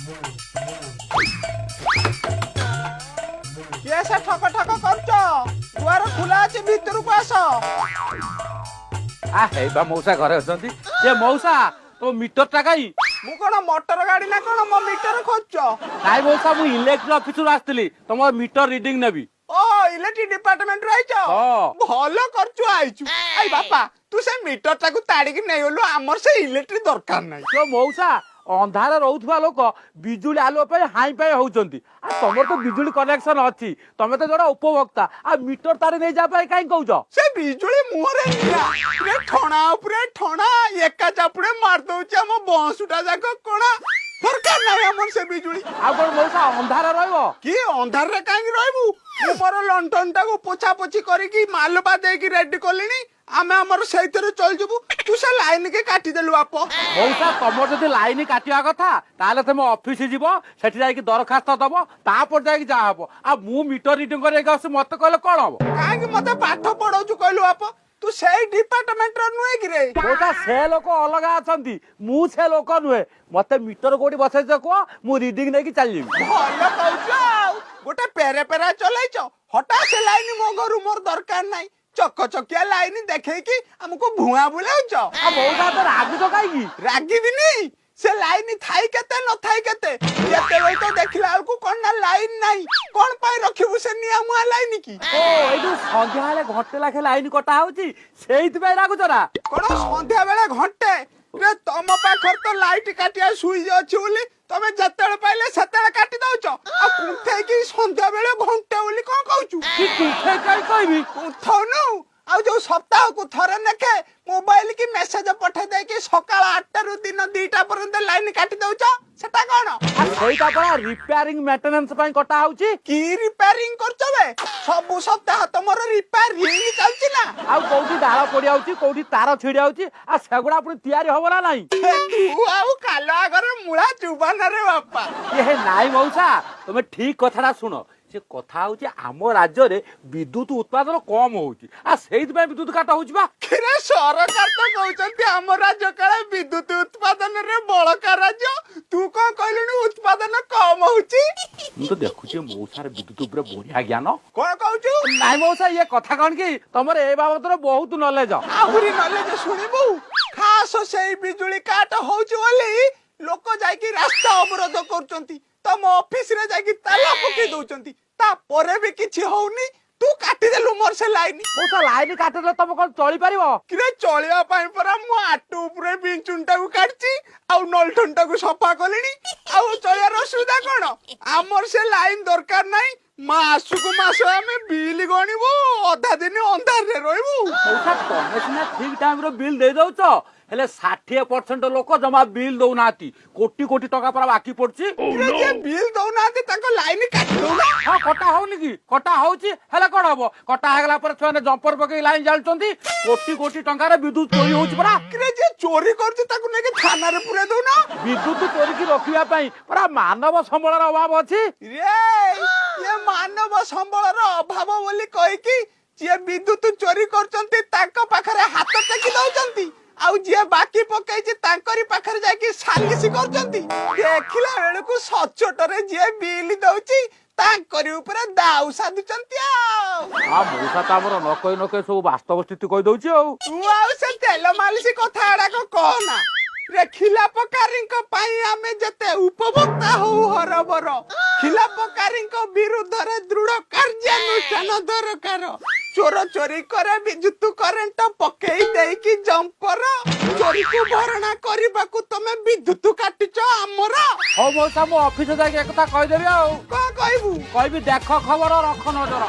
କିଏ ସେ ଠକ ଠକ କରୁଛ? ଦୁଆର ଖୋଲା ଅଛି, ଭିତରକୁ ଆସ। ଆ, ହେଇ ବା ମଉସା ଘରେ ଅଛନ୍ତି। ଏ ମଉସା, ତମ ମିଟର ଟା କାଇଁ? ମୁଁ କଣ ମଟର ଗାଡି ନା କଣ, ମୋ ମିଟର ଖୋଜୁଛ? ନାଇଁ ମଉସା, ମୁଁ ଇଲେକ୍ଟ୍ରିକ ଅଫିସରୁ ଆସିଥିଲି, ତମର ମିଟର ରିଡିଂ ନେବି। ଓ, ଇଲେକ୍ଟ୍ରିକ ଡିପାର୍ଟମେଣ୍ଟ ରୁ ଆଇଛ? ହଁ। ଭଲ କରୁଛୁ ଆଇଛୁ। I ବାପା, ତୁ ସେ ମିଟର ଟାକୁ ତାଡିକି ନେଇଗଲୁ, ଆମର ସେ ଇଲେକ୍ଟ୍ରିକ ଦରକାର ନାହିଁ। ତ ମଉସା, ଅନ୍ଧାରେ ରହୁଥିବା ଲୋକ ବିଜୁଳି ଆଲୁଅ ପାଇଁ ହାଇଁ ପାଇ ହଉଛନ୍ତି। ଆଉ ତମର ତ ବିଜୁଳି କନେକ୍ସନ ଅଛି, ତମେ ତ ଜଣେ ଉପଭୋକ୍ତା, ଆଉ ମିଟର ତାର ନେଇଯିବା ପାଇଁ କାହିଁ କହୁଛ? ସେ ବିଜୁଳି ମୁହଁରେ ନିଆଁ ରେ, ଠଣା ଉପରେ ଠଣା, ଏକା ଚାପୁଡେ ମାରି ଦଉଛି ଆମ ବଂଶୁଟା ଯାକ କଣା। ଦରକାର ନାହିଁ ଆମର ସେ ବିଜୁଳି। ଆଉ କଣ ମଉସା ଅନ୍ଧାରେ ରହିବ? କି ଅନ୍ଧାରରେ କାହିଁକି ରହିବୁ? ମୁଁ ମୋର ଲଣ୍ଠନ ଟାକୁ ପୋଛା ପୋଛି କରିକି ମାଲବା ଦେଇକି ରେଡି କଲିଣି, ଆମେ ଆମର ସେଇଥିରେ ଚଳିଯିବୁ। ତୁ ସେ ଲାଇନ କି କାଟିଦେଲୁ ବାପ। ମଉସା, ତମର ଯଦି ଲାଇନ କାଟିବା କଥା, ତାହେଲେ ତମେ ଅଫିସ ଯିବ, ସେଠି ଯାଇକି ଦରଖାସ୍ତ ଦବ, ତାପରେ ଯାଇକି ଯାହା ହବ। ଆଉ ମୁଁ ମିଟର ରିଡିଂ କରିବାକୁ ଆସୁଛି, ମତେ କହିଲେ କଣ ହବ? କାହିଁକି ମତେ ପାଠ ପଢଉଛୁ କହିଲୁ ବାପ? ତୁ ସେଇ ଡିପାର୍ଟମେଣ୍ଟର ନୁହେଁ କି ରେ? ମଉସା, ସେ ଲୋକ ଅଲଗା ଅଛନ୍ତି, ମୁଁ ସେ ଲୋକ ନୁହେଁ। ମତେ ମିଟର କୋଉଠି ବସେଇଛ କୁହ, ମୁଁ ରିଡିଂ ନେଇକି ଚାଲିଯିବି। ଭଲ କହୁଛୁ, ଆଉ ଗୋଟେ ପେରେ ପେରା ଚଲେଇଛ। ହଠାତ୍ ସେ ଲାଇନ ମୋ ଘରୁ, ମୋର ଦରକାର ନାହିଁ। ଚକଚକିଆ ଲାଇନ ଦେଖେଇକି ଆମକୁ ଭୁଆଁ ବୁଲାଉଛ। ଆଉ ମଉସା, ତ ରାଗୁଛ କାହିଁକି? ରାଗିବିନି? ସେ ଲାଇନ ଥାଇ କେତେ, ନଥାଇ କେତେ, ଯେତେବେଳେ ତ ଦେଖିଲା ବେଳକୁ କଣ ନା ଲାଇନ ନାହିଁ। କଣ ପାଇଁ ରଖିବୁ ସେ ନିଆମୁଆ ଲାଇନ କି? ଓ, ଏଇ ଯୋଉ ସନ୍ଧ୍ୟା ହେଲେ ଘଣ୍ଟେ ଲାଖେ ଲାଇନ କଟା ହଉଛି, ସେଇଥିପାଇଁ ରାଗୁଛ ନା? କଣ ସନ୍ଧ୍ୟା ବେଳେ ଘଣ୍ଟେ ରେ? ତମ ପାଖରେ ତ ଲାଇଟ କାଟିବା ସୁଇଚ ଅଛି ବୋଲି ତମେ ଯେତେବେଳେ ପାଇଲେ ସେତେବେଳେ କାଟି ଦଉଛ। ଆଉ କୁନ୍ଥେଇକି ସନ୍ଧ୍ୟା ବେଳେ ଘଣ୍ଟେ ବୋଲି କଣ କହୁଛୁ? କି କୁନ୍ଥେଇ କାଇଁ କହିବି? କୁନ୍ଥଉନୁ। ଆଉ ଯୋଉ ସପ୍ତାହକୁ ଥରେ ନେଖେ ମୋବାଇଲ କି ମେସେଜ ପଠେଇ ଦେଇକି ସକାଳ 8ଟାରୁ ଦିନ 2ଟା ପର୍ଯ୍ୟନ୍ତ ଲାଇନ କାଟି ଦଉଛ, ସେଟା କଣ? ଆଉ ସେଇଟା ପରା ରିପେୟାରିଂ ମେଣ୍ଟେନାନ୍ସ ପାଇଁ କଟା ହଉଛି। କି ରିପେୟାରିଂ କରୁଛ ବେ? ସବୁ ସପ୍ତାହ ତମର ରିପେୟାରିଂ ଚାଲିଛି ନା? ଆଉ କୋଉଠି ଡାଳ ପଡି ଯାଉଛି, କୋଉଠି ତାର ଛିଡି ଯାଉଛି, ଆଉ ସେଗୁଡା ପୁଣି ତିଆରି ହବ ନା ନାଇଁ? ହେ, ତୁ ଆଉ କାଲ ଆଗରେ ମୂଳା ଚୁବାନରେ ବାପା। ଏ ନାଇଁ ମଉସା, ତମେ ଠିକ କଥାଟା ଶୁଣ। ସେ କଥା ହଉଛି, ଆମ ରାଜ୍ୟରେ ବିଦ୍ୟୁତ ଉତ୍ପାଦନ କମ ହଉଛି, ଆଉ ସେଇଥିପାଇଁ ବିଦ୍ୟୁତ କାଟ ହଉଛି ବା। କିରେ, ସରକାର ତ କହୁଛନ୍ତି ଆମ ରାଜ୍ୟ କାଳେ ବିଦ୍ୟୁତ ଉତ୍ପାଦନରେ ବଳକା ରାଜ୍ୟ, ତୁ କଣ କହିଲୁଣି ଉତ୍ପାଦନ କମ ହଉଛି? ମୁଁ ତ ଦେଖୁଛି ମଉସାର ବିଦ୍ୟୁତ ଉପରେ ବଢିଆ ଜ୍ଞାନ। କଣ କହୁଛୁ? ନାଇଁ ମଉସା, ଇଏ କଥା କଣ କି, ତମର ଏ ବାବଦରେ ବହୁତ ନଲେଜ। ଆହୁରି ନଲେଜ ଶୁଣିବୁ। ଖାସ ସେଇ ବିଜୁଳି କାଟ ହଉଛି ବୋଲି ଲୋକ ଯାଇକି ରାସ୍ତା ଅବରୋଧ କରୁଛନ୍ତି, ତମ ଅଫିସରେ ଯାଇକି ତାଲା ପକେଇ ଦଉଛନ୍ତି, ତାପରେ ବି କିଛି ହଉନି। ତୁ କାଟିଦେଲୁ ମୋର ସେ ଲାଇନ। ମଉସା, ଲାଇନ କାଟିଦେଲେ ତମେ କଣ ଚଳିପାରିବ? କିରେ, ଚଳିବା ପାଇଁ ପରା ମୁଁ ଆଟୁ ଉପରେ ବିଞ୍ଚୁନଟାକୁ କାଟିଛି ଆଉ ନଲଠନଟାକୁ ସଫା କଲିଣି। ଆଉ ଚଳିବାର ଅସୁବିଧା କଣ? ଆମର ସେ ଲାଇନ ଦରକାର ନାହିଁ। ମାସକୁ ମାସ ଆମେ ବିଲ୍ ଗଣିବୁ, ଅଧା ଦିନ ଅନ୍ଧାରରେ ରହିବୁ। ମଉସା, ତମେ ସିନା ଠିକ ଟାଇମରେ ବିଲ୍ ଦେଇ ଦଉଛ, ହେଲେ 60% ଲୋକ ଜମା ବିଲ୍ ଦଉନାହାନ୍ତି। କୋଟି କୋଟି ଟଙ୍କା ପରା ବାକି ପଡୁଛି। କିରେ, ଯିଏ ବିଲ୍ ଦଉନାହାନ୍ତି ତାଙ୍କ ଲାଇନ କାଟି ଦଉନା। ହଁ, କଟା ହଉନି କି? କଟା ହଉଛି। ହେଲେ କଣ ହବ, କଟା ହେଇଗଲା ପରେ ସେମାନେ ଜମ୍ପର ପକେଇ ଲାଇନ ଜାଳୁଛନ୍ତି। କୋଟି କୋଟି ଟଙ୍କାର ବିଦ୍ୟୁତ ଚୋରି ହଉଛି ପରା। କିରେ, ଯିଏ ଚୋରି କରୁଛି ତାକୁ ନେଇକି ଥାନାରେ ପୁରେଇ ଦଉନା। ବିଦ୍ୟୁତ ଚୋରିକି ରୋକିବା ପାଇଁ ପରା ମାନବ ସମ୍ବଳର ଅଭାବ ଅଛି। ରେ, ଇଏ ମାନବ ସମ୍ବଳର ଅଭାବ ବୋଲି କହିକି ଯିଏ ବିଦ୍ୟୁତ ଚୋରି କରୁଛନ୍ତି ତାଙ୍କ ପାଖରେ ହାତ ଟେକି ଦଉଛନ୍ତି, ଆଉ ଯିଏ ବାକି ପକେଇଛି ତାଙ୍କରି ପାଖରେ ଯାଇକି ସାଲିସି କରୁଛନ୍ତି। ଦେଖିଲା ବେଳକୁ ସଚୋଟରେ ଯିଏ ବିଲ୍ ଦଉଛି ତାଙ୍କରି ଉପରେ ଦାଉ ସାଧୁଛନ୍ତି ଆଉ। ଆଉ ମଉସା ତ ଆମର ନ କହି ନ କହି ସବୁ ବାସ୍ତବ ସ୍ଥିତି କହିଦଉଛି ଆଉ। ତୁ ଆଉ ସେ ତେଲ ମାଲିସି କଥା ଗୁଡାକ କହନା ରେ। ଖିଲାପକାରୀଙ୍କ ପାଇଁ ଆମେ ଯେତେ ଉପଭୋକ୍ତା ହଉ ହରବର, ଖିଲାପକାରୀଙ୍କ ବିରୁଦ୍ଧରେ ଦୃଢ କାର୍ଯ୍ୟାନୁଷ୍ଠାନ ଦରକାର। ଚୋର ଚୋରି କରେ ବିଦ୍ୟୁତ କରେଣ୍ଟ ପକେଇ ଦେଇକି ଜମ୍ପର, ଚୋରିକୁ ଭରଣା କରିବାକୁ ତମେ ବିଦ୍ୟୁତ କାଟିଛ ଆମର। ହଉ ମଉସା, ମୁଁ ଅଫିସ ଯାଇକି ଏକଥା କହିଦେବି ଆଉ। କଣ କହିବୁ? କହିବି, ଦେଖ ଖବର, ରଖ ନଜର।